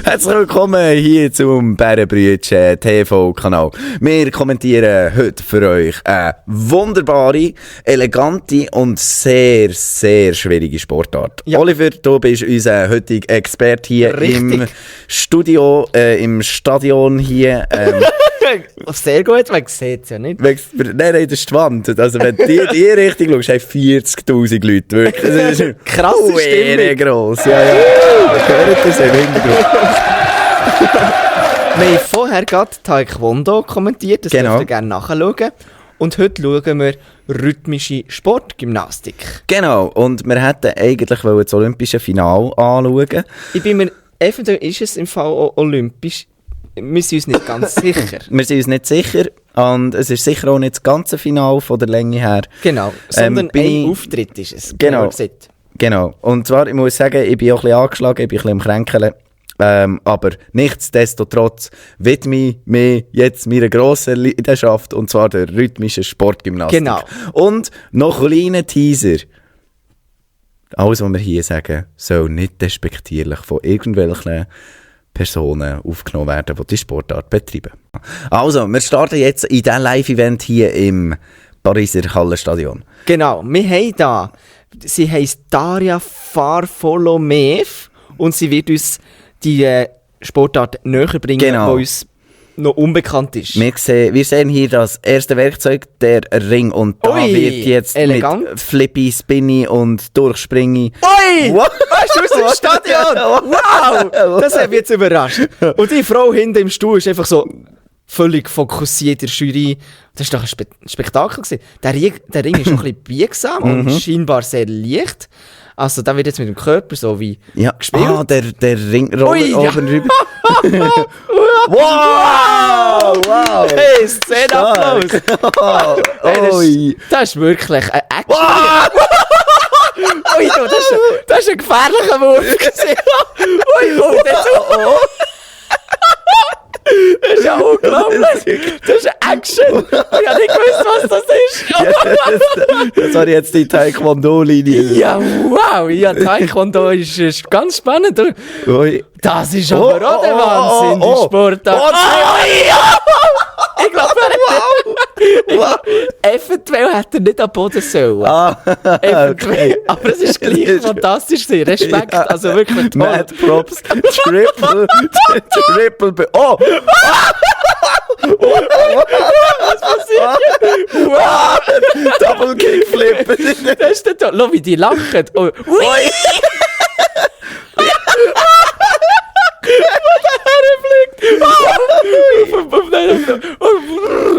Herzlich willkommen hier zum Bärenbrütchen TV-Kanal. Wir kommentieren heute für euch eine wunderbare, elegante und sehr, sehr schwierige Sportart. Ja. Oliver, du bist unser heutiger Experte hier im Studio, im Stadion hier. Sehr gut, man sieht es ja nicht. Nein, das ist die Wand. Also wenn du die Richtung schaust, haben 40'000 Leute. Wirklich. Das ist krasse Stimmung. Gross. Ja. Da hört ihr es im Hintergrund. Wir haben vorher gerade Taekwondo kommentiert, das dürft ihr gerne nachschauen. Und heute schauen wir rhythmische Sportgymnastik. Genau, und wir hätten eigentlich das olympische Finale anschauen. Ich bin mir, eventuell ist es im Fall auch olympisch. Wir sind uns nicht ganz sicher. Wir sind uns nicht sicher und es ist sicher auch nicht das ganze Finale von der Länge her. Genau, sondern ein Auftritt ist es. Genau, und zwar, ich muss sagen, ich bin auch ein bisschen angeschlagen, ich bin ein bisschen am Kränkeln. Aber nichtsdestotrotz widme ich mich jetzt meiner grossen Leidenschaft, und zwar der rhythmischen Sportgymnastik. Genau. Und noch ein kleiner Teaser. Alles, was wir hier sagen, soll nicht despektierlich von irgendwelchen Personen aufgenommen werden, die die Sportart betreiben. Also, wir starten jetzt in diesem Live-Event hier im Pariser Hallenstadion. Genau, wir haben da, sie heisst Daria Farfolomev und sie wird uns die Sportart näher bringen, die uns noch unbekannt ist. Wir sehen hier das erste Werkzeug, der Ring, und da wird jetzt elegant mit Flippy, Spinny und Durchspringi. Oi! Wow. Weißt du, aus dem Stadion? Wow! Das hat mich jetzt überrascht. Und die Frau hinten im Stuhl ist einfach so völlig fokussiert in der Jury. Das war doch ein Spektakel gewesen. Der Ring ist noch ein bisschen biegsam und scheinbar sehr leicht. Also da wird jetzt mit dem Körper so wie gespielt. Ah, der Ringroller oben drüber. Wow! Hey, Szenenapplaus! Das ist wirklich ein Action. Ui, das ist ein gefährlicher Wurf. Das ist ja unglaublich. Das ist Action. Ich habe nicht gewusst, was das ist. Das war jetzt die Taekwondo-Linie. Ja, wow. Ja, Taekwondo ist ganz spannend. Das ist aber auch der Wahnsinn, die Sportart. Ich glaube, eventuell hätte er nicht am Boden sollen. Okay. Aber es ist gleich fantastisch. Respekt, also wirklich toll. Mad Props. Triple. Was passiert hier? Wow! Double Kickflip. Das ist der Schau, wie die lachen. Ui!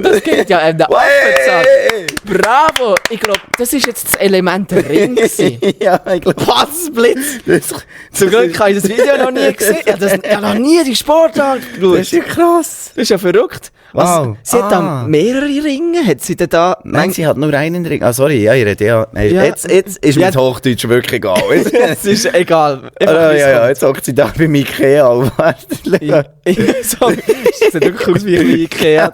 Das geht ja einem Affensack. Bravo! Ich glaube, das war jetzt das Element der Ring. Ja, ich glaube. Was, Blitz? Zum Glück habe ich das Video noch nie gesehen. Ich habe noch nie die Sportart geschaut. Das ist ja krass. Das ist ja verrückt. Wow. Sie hat da mehrere Ringe? Hat sie denn da... Nein, sie hat nur einen Ring. Ah, sorry, ja, ich rede ja. Nein, jetzt ist mir das Hochdeutsch wirklich egal. Es ist egal. Jetzt hockt sie da beim Ikea. So, das sieht wirklich aus wie ein Ikea.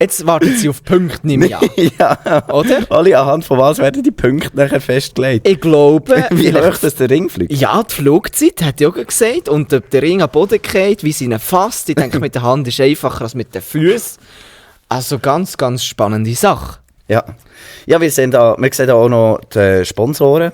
Jetzt wartet sie auf Punkte, nehme ich an. Ja. Oder? Alle anhand von was werden die Punkte nachher festgelegt? Ich glaube... Wie hoch das der Ring fliegt? Ja, die Flugzeit, hat ja gesagt. Und ob der Ring am Boden geht, wie sie ihn fasst. Ich denke, mit der Hand ist einfacher als mit den Füßen. Also ganz, ganz spannende Sache. Ja, wir sehen da auch noch die Sponsoren.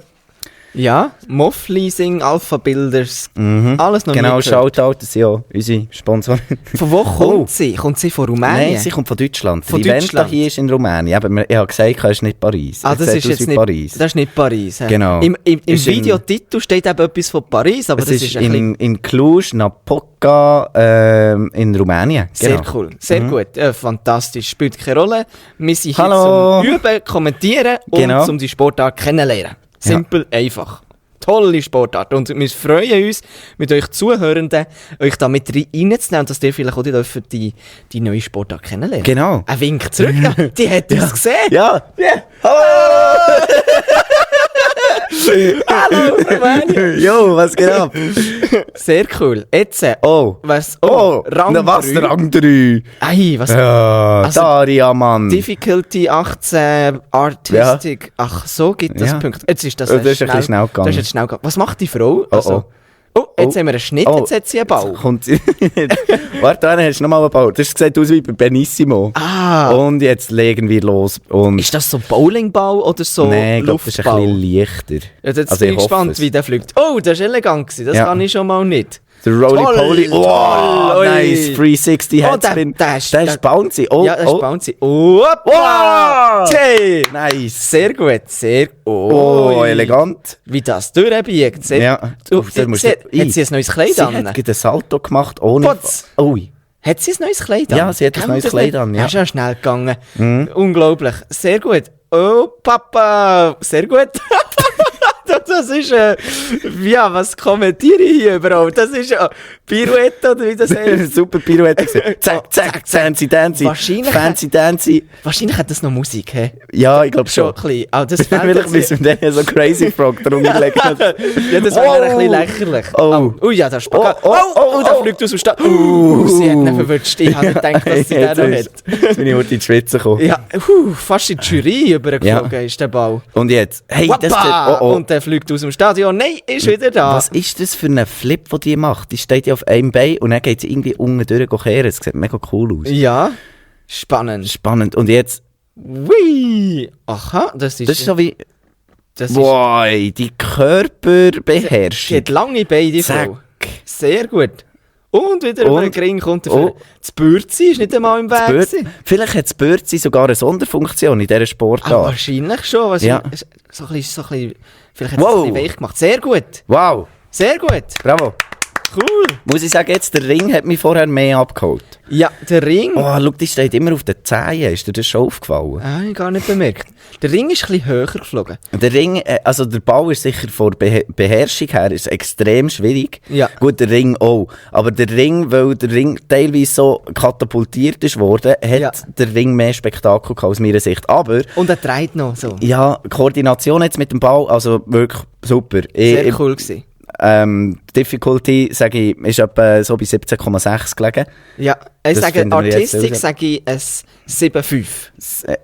Ja, MOF Leasing, Alpha Builders, alles noch genau, nicht Shoutout, das sind ja unsere Sponsoren. Von wo kommt sie? Kommt sie von Rumänien? Nein, sie kommt von Deutschland. Von Event hier ist in Rumänien. Aber ich habe gesagt, es ist nicht Paris. Ah, das ist jetzt nicht Paris. Das ist nicht Paris. He? Genau. Im Videotitel steht eben etwas von Paris, aber es das ist in Cluj-Napoca in Rumänien. Genau. Sehr cool, sehr gut. Fantastisch, spielt keine Rolle. Wir sind hier zum Üben, kommentieren und zum die Sportart kennenlernen. Simpel, einfach. Tolle Sportart. Und wir freuen uns, mit euch Zuhörenden, euch da mit reinzunehmen und dass ihr vielleicht auch die neue Sportart kennenlernen. Genau. Ein Wink zurück. Ja, die hat uns gesehen. Ja. Hallo! Hallo, Jo, was geht ab? Sehr cool. Jetzt, Rang 3. Rang 3. Ei, was? Ja, also, Daria, Mann. Difficulty 18, Artistic. Ja. Ach, so gibt das Punkte. Jetzt ist das ist ein bisschen schnell gegangen. Das ist jetzt schnell gegangen. Was macht die Frau? Also, Oh, jetzt haben wir einen Schnitt, jetzt hat sie einen Ball. Kommt sie. Warte, dann hast du nochmal einen Ball. Das sieht aus wie bei Benissimo. Und jetzt legen wir los. Und Ist das so ein Bowlingball oder so Nein, ich glaube, das ist ein Luftball? bisschen leichter. Ja, jetzt Also bin ich ich hoffe gespannt, es. wie der fliegt. Oh, das war elegant gewesen. Das Ja. kann ich schon mal nicht. Der Roly-Poly. Toll, Oh, ui. nice. 360 Headspin. der ist bouncy. Oh, Ja, das ist oh. bouncy. Hoppa! Hey! Nice. Sehr gut, sehr gut. Oh, elegant. Wie das durchbiegt. Sehr. Ja. Du, Oh, da musst du- hat sie ein neues Kleid Sie an? hat gerade ein Salto gemacht ohne... Potz. Ui. Hat sie ein neues Kleid an? Ja, sie hat ein Kennt neues das Kleid nicht? an, ja. Das ist ja schnell gegangen. Unglaublich. Sehr gut. Oh, Papa. Sehr gut. Das ist, ja, was kommentiere ich hier überhaupt? Das ist ja Pirouette oder wie das heißt. Super Pirouette gesehen. Zack, zack, fancy dancy. Wahrscheinlich- Fancy dancy. Wahrscheinlich hat das noch Musik, hä? Ja, ich glaube Schon schon. ein bisschen. Aber das fehlt Vielleicht jetzt müssen wir den so Crazy Frog darum legen. Ja, das wäre ein bisschen lächerlich. Oh. Oh ja, das Spagat. Oh, oh, der oh. fliegt aus dem Start. Sie hat ihn verwünscht. Ich habe nicht gedacht, dass sie den noch hat. Jetzt bin ich heute in die Schweiz gekommen. Ja, fast in die Jury übergeflogen ist der Ball. Und jetzt, hey, das Wappa! oh, oh. Und der fliegt aus dem Stadion. Nein, ist wieder da. Was ist das für ein Flip, den die macht? Die steht ja auf einem Bein und dann geht sie irgendwie unten durchkehren. Das sieht mega cool aus. Ja, spannend. Spannend. Und jetzt, Ui. Aha, das ist... das ist so wie, das ist wow, die Körperbeherrschung. sie hat lange Beine, die Frau. Zack. Sehr gut. Und wieder über den Ring kommt der Oh. Das Bürzi ist nicht einmal im Weg. gewesen. Vielleicht hat das Bürzi sogar eine Sonderfunktion in dieser Sportart. Ah, wahrscheinlich schon. Was Ja. so ein bisschen, vielleicht hat es Wow. ein bisschen weich gemacht. Sehr gut. Wow, Sehr gut. bravo. Cool. Muss ich sagen, jetzt der Ring hat mich vorher mehr abgeholt. Ja, der Ring... Oh, schau, die steht immer auf den Zehen. Ist dir das schon aufgefallen? Ah, ich habe gar nicht bemerkt. Der Ring ist ein bisschen höher geflogen. Der Ring, also der Ball ist sicher von der Beherrschung her ist extrem schwierig. Ja. Gut, der Ring auch. Aber der Ring, weil der Ring teilweise so katapultiert ist worden, hat Ja. der Ring mehr Spektakel gehabt aus meiner Sicht. Aber, Und er dreht noch so. ja, Koordination jetzt mit dem Ball, also wirklich super. Sehr cool gewesen. Difficulty, sage ich, ist etwa so bei 17,6 gelegen. Ja, ich Das sage finden wir jetzt Artistik, raus. sage ich ein 7,5.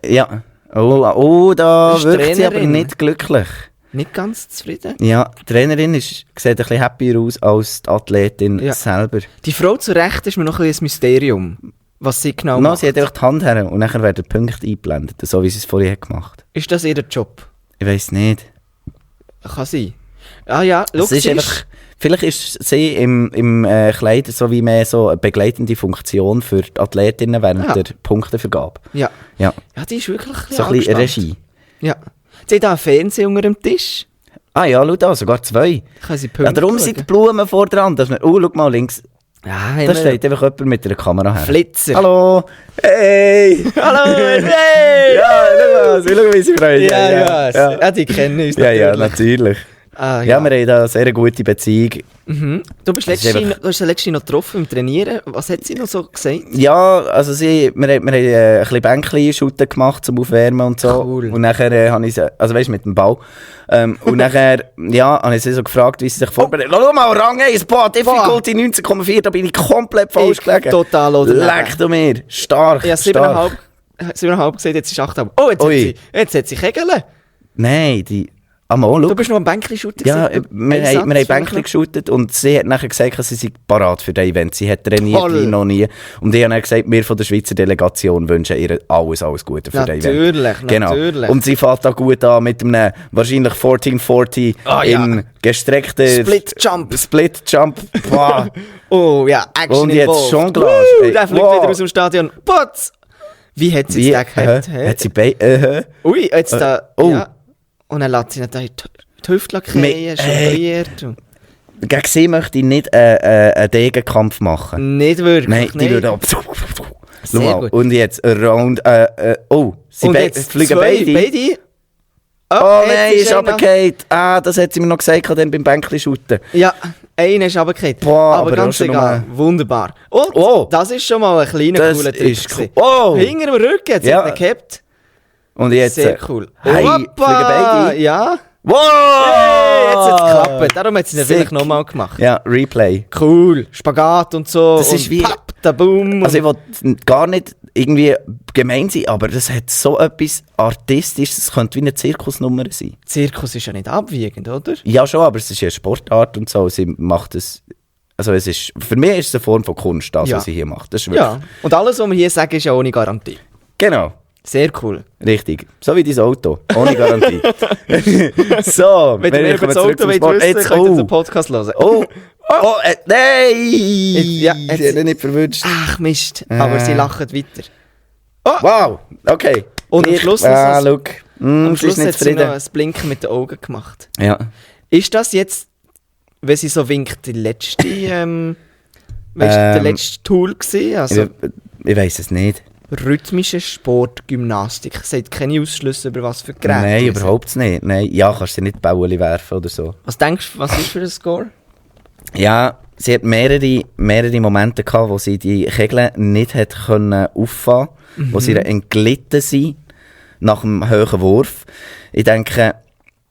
Ja. Oh, da Das ist wirkt sie aber Trainerin. nicht glücklich. Nicht ganz zufrieden. Ja, die Trainerin sieht ein bisschen happier aus als die Athletin Ja. selber. Die Frau zu Recht ist mir noch ein bisschen ein Mysterium, was sie genau No, macht. sie hat einfach die Hand her und dann werden die Punkte eingeblendet, so wie sie es vorher hat gemacht. Ist das ihr Job? Ich weiss nicht. Kann sein. Ah ja, schau, Es ist sie einfach, vielleicht ist sie im Kleid so wie mehr so eine begleitende Funktion für die Athletinnen während Ja. der Punktevergabe. Ja. Ja, Ja, die ist wirklich so ein bisschen angespannt. Regie. Ja. Sie hat auch einen Fernseher unter dem Tisch. Ah ja, schau da, sogar 2. Kann sie Ja, Punkte darum schauen. sind die Blumen vor dran, dass man, schau mal links, Ja, da immer steht einfach jemand mit einer Kamera her. Flitzer. Hallo! Hey! Hallo, hey! Ja, schau, wie sie freuen. Ja, ja. ja, die kennen uns Ja, ja, natürlich. natürlich. Ah, Ja, wir haben da eine sehr gute Beziehung. Mhm. Du bist Das ist letztens einfach- du hast sie letztens noch getroffen im Trainieren. Was hat sie noch so gesagt? Ja, also wir haben ein bisschen Bänkchen-Shooten gemacht zum Aufwärmen und so. Cool. Und nachher habe ich sie, also weißt du, mit dem Ball. Und nachher, ja, habe ich sie so gefragt, wie sie sich vorbereitet. Schau mal, Rang 1, Difficulty 19,4, da bin ich komplett falsch gelegen. Total oder Leck du mir, stark, Ja, stark. 7,5 gesagt, jetzt ist 8,5. Oh, Ui. jetzt hat sie Kegeln. Nein, die... Mal, Du schau. bist noch am Bänkli-Shooter. Ja, gewesen. wir Ein haben Satz Bänkchen vielleicht geshootet und sie hat nachher gesagt, dass sie sei parat für das Event. Sie hat trainiert Toll. wie noch nie. Und ich habe dann gesagt, wir von der Schweizer Delegation wünschen ihr alles Gute für das Event. Natürlich, Genau. natürlich. Und sie fährt da gut an mit einem wahrscheinlich 1440 Ah, ja. in gestreckten Split Jump. Split Jump. Boah. Oh ja, Action Und jetzt involved. Jonglage. Ey, Der fliegt wow. wieder aus dem Stadion. Putz! Wie hat sie Wie, das gehabt? hä? hat sie bei... Ui, jetzt da... oh. Ja. Und dann lässt sie natürlich die Hüfte lackieren, jongliert. und- Gegen sie möchte ich nicht einen Degenkampf machen. Nicht wirklich. Nein, die würde ab. Schau Sehr mal. gut. Und jetzt around. Oh, sie Und jetzt fliegen zwei, beide. Oh jetzt nein, ist einer- runtergefallen. Ah, das hat sie mir noch gesagt, dann beim Bänkli-Shooten. Ja, einer ist runtergefallen. Boah, aber aber ganz auch schon egal. Wunderbar. Und Oh. das ist schon mal ein kleiner, Das cooler Trick. ist cool. gewesen. Oh. Hinter dem Rücken hat sie Ja. ihn gehabt. Und jetzt. Sehr cool. Hey, fliegen beide. Ja. Wow! Hey, jetzt hat es geklappt. Darum hat sie ihn Sick. vielleicht nochmal gemacht. Ja, Replay. Cool. Spagat und so. Das und ist wie- papp, da boom. Also ich will gar nicht irgendwie gemein sein, aber das hat so etwas Artistisches, das könnte wie eine Zirkusnummer sein. Zirkus ist ja nicht abwiegend, oder? Ja schon, aber es ist ja eine Sportart und so, sie macht es, also es ist, für mich ist es eine Form von Kunst, das, Ja. was sie hier macht. Das ist wirklich, Ja. Und alles, was wir hier sagen, ist ja ohne Garantie. Genau. Sehr cool. Richtig. So wie dein Auto. Ohne Garantie. So, Wenn ihr mehr über das Auto wollt wissen, Jetzt, könnt ihr den Podcast hören. Nein! Ja, Ich jetzt- hätte nicht verwünscht. Ach Mist, aber sie lachen weiter. Wow, okay. Und am Schluss noch Ah, so- look. Am Sie ist Schluss nicht hat sie noch zufrieden. ein Blinken mit den Augen gemacht. Ja. Ist das jetzt, wenn sie so winkt, die letzte, der letzte Tool gewesen? Also Ich weiss es nicht. rhythmische Sportgymnastik. Sie hat keine Ausschlüsse über was für Geräte. Nein, sie- überhaupt nicht. Nein, ja, kannst du nicht Bauli werfen oder so. Was denkst du, was ist für ein Score? Ja, sie hat mehrere Momente gehabt, wo sie die Kegel nicht hat können auffahren, wo sie ihr entglitten sind nach dem hohen Wurf. Ich denke,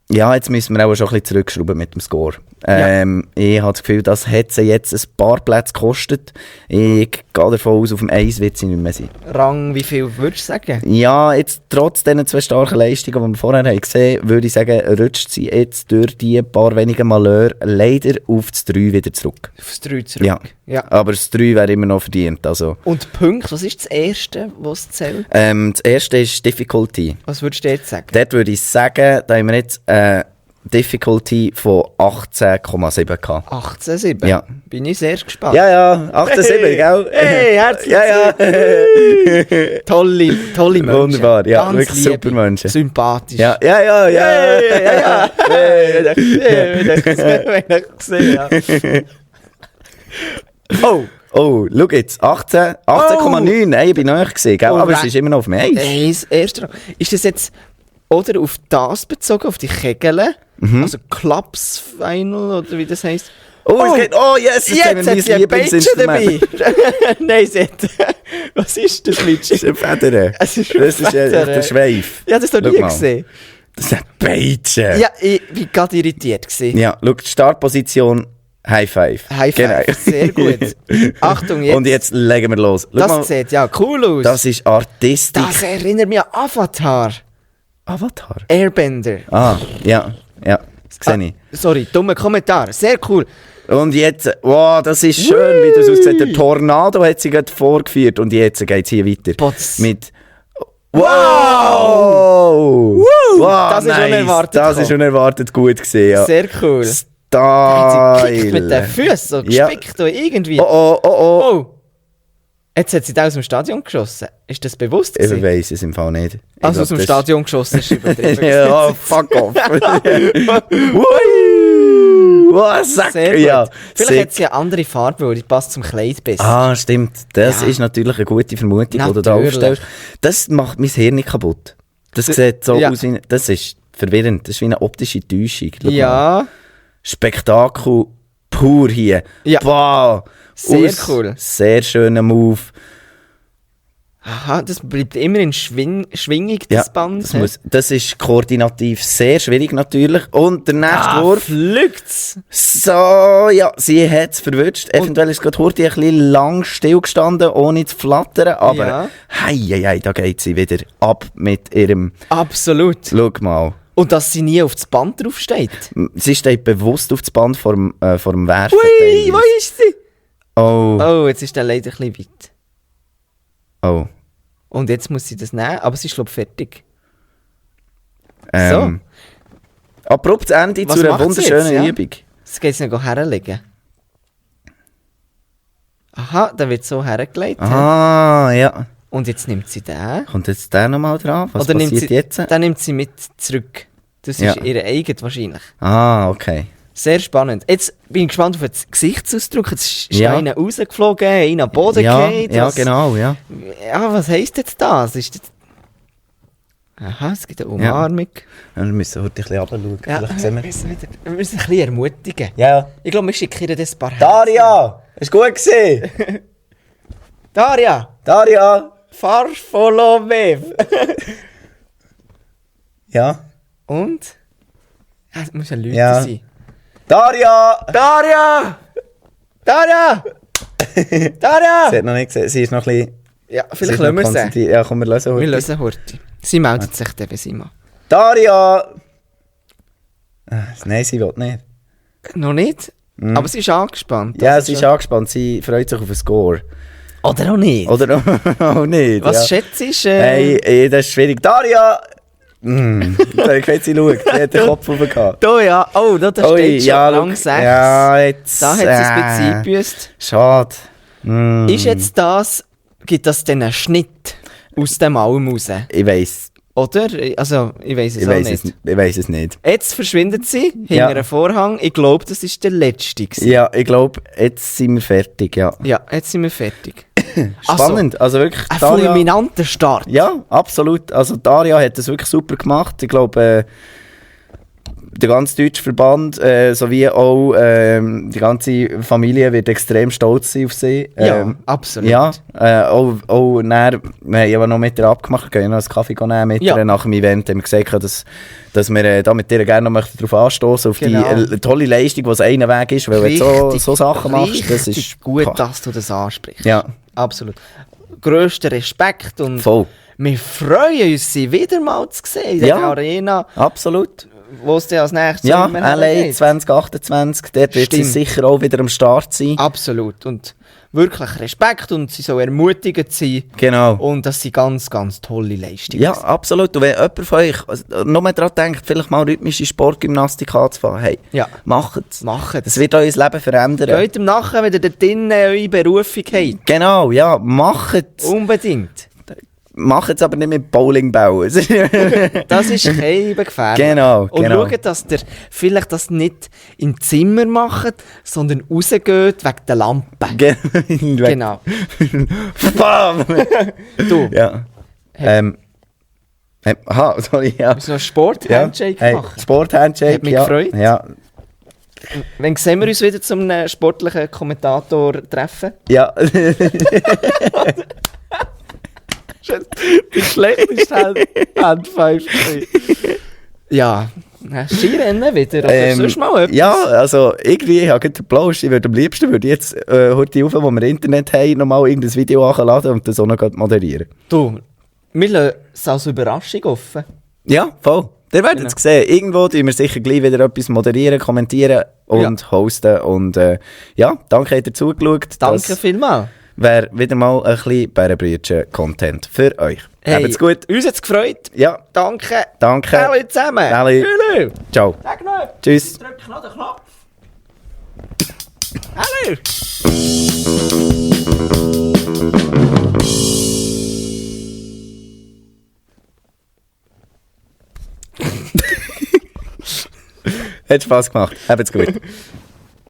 ja, jetzt müssen wir auch schon ein bisschen zurückschrauben mit dem Score. Ich habe das Gefühl, das hat sie jetzt ein paar Plätze gekostet. Ich gehe davon aus, auf dem Eis wird sie nicht mehr sein. Rang, wie viel würdest du sagen? Ja, jetzt trotz diesen 2 starken Leistungen, die wir vorher haben gesehen, würde ich sagen, rutscht sie jetzt durch die paar wenigen Malheur leider auf das 3 wieder zurück. Aufs 3 zurück. Ja. Aber das 3 wäre immer noch verdient. Also, Und die Punkte, was ist das Erste, was zählt? das erste ist Difficulty. Was würdest du jetzt sagen? Dort würde ich sagen, da haben wir jetzt Difficulty von 18,7 gehabt. 18,7? Ja. Bin ich sehr gespannt. Ja, 18,7, gell? Hey, herzlich Ja. Tolle Menschen. Wunderbar, ja, Ganz wirklich liebe, super Menschen. Sympathisch. Ja. Ja. Wenn ich gesehen habe. Oh, Oh, schau jetzt, 18,9, nein, ich bin noch gesehen, gell? Oh, Aber es ist immer noch auf dem Eis. das erste Rang. Ist das jetzt oder auf das bezogen, auf die Kegel? Also Clubs Final oder wie das heisst? Es geht, yes, Jetzt hat sie ein Peitsche dabei. Nein, sie hat... Was ist das, Das Litsch? ist ein Federn. Es ist Das ist der Schweif. Ja, das hast du Schau nie mal. gesehen. Das ist ein Peitsche. Ja, ich war gerade irritiert. Gewesen. Ja, schau, die Startposition, High Five. High Five, Genau. sehr gut. Achtung, jetzt. Und jetzt legen wir los. Schau Das mal, sieht ja cool aus. das ist Artistik. Das erinnert mich an Avatar. Avatar. Airbender. Ah, ja, das sehe ich. Sorry, dummer Kommentar. Sehr cool. Und jetzt, wow, das ist schön, wie das aussieht. Der Tornado hat sie gerade vorgeführt und jetzt geht es hier weiter. Potz. Mit... Wow! Wow, Das ist nice. unerwartet Das gekommen. ist unerwartet gut gesehen, ja. Sehr cool. Style. Hat sie gekickt mit den Füßen, so Ja. gespickt oder irgendwie. Oh. Oh. Jetzt hat sie da aus dem Stadion geschossen. Ist das bewusst Ich gewesen? weiss es im Fall nicht. Ich Also aus glaub, dem das- Stadion geschossen ist übertrieben. Ja, fuck off. Was sagt Sehr gut. ja, Vielleicht sick. hat sie eine andere Farbe, weil die passt zum Kleid besser. Ah, stimmt. Das Ja. ist natürlich eine gute Vermutung, die du da Natürlich. aufstellst. Das macht mein Hirn nicht kaputt. Das sieht so Ja. aus wie... Das ist verwirrend. Das ist wie eine optische Täuschung. Schau mal. Ja, Spektakel pur hier. Ja. Wow. Sehr cool. Sehr schöner Move. aha, das bleibt immer in Schwingung, Ja, das Band. das ist koordinativ sehr schwierig natürlich. Und der nächste Wurf... Fliegt's. So, ja, sie hat es verwünscht. Eventuell ist gerade Hurti ein bisschen lang stillgestanden, ohne zu flattern. Aber Ja. hei, da geht sie wieder ab mit ihrem... Absolut. Schau mal. Und dass sie nie auf das Band draufsteht. Sie steht bewusst auf das Band vor dem Werfen. Ui, wo teilweise. ist sie? Oh, Oh, jetzt ist der leider ein bisschen weit. oh. Und jetzt muss sie das nehmen, aber sie ist, glaube ich, fertig. Abrupt Ende Was zu einer macht sie wunderschönen jetzt, ja? Übung. Jetzt geht sie noch herlegen. Aha, da wird so hergelegt. Ah, ja. Und jetzt nimmt sie den. Kommt jetzt der nochmal dran? Was Oder nimmt passiert sie, jetzt? den nimmt sie mit zurück. Das Ja. ist ihr eigen wahrscheinlich. Ah, okay. Sehr spannend. Jetzt bin ich gespannt auf den Gesichtsausdruck. Jetzt ist Ja. einer rausgeflogen, einer am Boden Ja, gefallen. ja, genau, ja. Ja, was heisst jetzt das? Ist das... Aha, es gibt eine Umarmung. Wir müssen heute ein bisschen runterschauen. Ja, Vielleicht sehen wir... wir müssen ein bisschen ermutigen. Ja. Ich glaube, wir schicken ihr das ein paar Daria! Ist gut gesehen! Daria! Daria! Fahr, follow me! Ja. Und? Ja, es muss ja Leute Ja. sein. Daria! Daria! Daria! Daria! Sie hat noch nicht gesehen, sie ist noch ein bisschen... Ja, vielleicht lassen wir sie. Ja, komm, wir lösen heute. Wir lösen heute. Sie meldet sich dann, wenn sie mal. Daria! Nein, sie will nicht. Noch nicht? Aber sie ist angespannt. Ja, sie ist angespannt. Sie freut sich auf den Score. Oder auch nicht. Oder auch nicht. Was schätzt du? Hey, das ist schwierig. Daria! Da geht sie schauen. Die hat den Kopf hochgehauen. Da ja. Oh, da steht schon ja, lang 6. Ja, jetzt... Da hat sie ein bisschen eingebüsst. Schade. Ist jetzt das... Gibt das dann einen Schnitt aus dem Alm raus? Ich weiss. Oder? Also, ich weiss es auch nicht. Ich weiss es nicht. Jetzt verschwindet sie hinter einem Vorhang. Ich glaube, das ist der letzte gewesen. Ja, ich glaube, jetzt sind wir fertig, ja. Ja, jetzt sind wir fertig. Spannend, also wirklich... Ein fulminanter Start. Ja, absolut. Also Daria hat das wirklich super gemacht. Ich glaube, der ganze deutsche Verband, sowie auch die ganze Familie wird extrem stolz sein auf sie. Ja, absolut. Ja, auch nachher, wir haben ja noch mit ihr abgemacht, gehen noch einen Kaffee nehmen mit ihr nach dem Event, haben wir gesagt, dass wir da mit ihr gerne noch darauf anstoßen, auf die tolle Leistung, die ein Weg ist, weil wenn du so Sachen machst, das ist gut, dass du das ansprichst. Ja. Absolut. Grösster Respekt und voll. Wir freuen uns, sie wieder mal zu sehen in der Arena. Absolut. Wo es dann als nächstes ja, LA 2028, dort wird sie sicher auch wieder am Start sein. Absolut. Und wirklich Respekt und sie soll ermutigend sein. Genau. Und das sind ganz, ganz tolle Leistungen. Ja, absolut. Und wenn jemand von euch noch mehr daran denkt, vielleicht mal rhythmische Sportgymnastik anzufangen, hey, macht es. Das wird euer Leben verändern. Geht im Nachher, wenn ihr dort drinnen eure Berufung habt. Genau, ja, macht es. Unbedingt. Macht es aber nicht mit Bowling bauen. Das ist kein gefährlich. Genau. Und schaut, dass ihr vielleicht das nicht im Zimmer macht, sondern rausgeht wegen der Lampe. Genau. Bam! Du. Ja. Sorry, ja. Wir müssen noch einen Sport-Handshake machen. Sport-Handshake, hat mich gefreut. Ja. Wann sehen wir uns wieder zum sportlichen Kommentator treffen? Ja. Die schlechteste Handpfeife. Ja, Skirennen wieder, oder sonst mal etwas? Ja, also irgendwie, ich habe den Plausch, ich würde am liebsten jetzt heute rauf, wo wir Internet haben, nochmal irgendein Video anladen und das auch noch moderieren. Du, wir lassen es als Überraschung offen. Ja, voll. Ihr werdet es sehen. Irgendwo tun wir sicher gleich wieder etwas moderieren, kommentieren und hosten. Und ja, danke, habt ihr zugeschaut. Danke vielmals. Wäre wieder mal ein bisschen Bärenbrütchen-Content für euch. Hey, habt's gut. Uns hat es gefreut. Ja. Danke. Danke. Alle zusammen. Alle. Hallo. Ciao. Sag noch. Tschüss. Drück noch den Knopf. Hallo. Hat Spass gemacht. Habt's gut.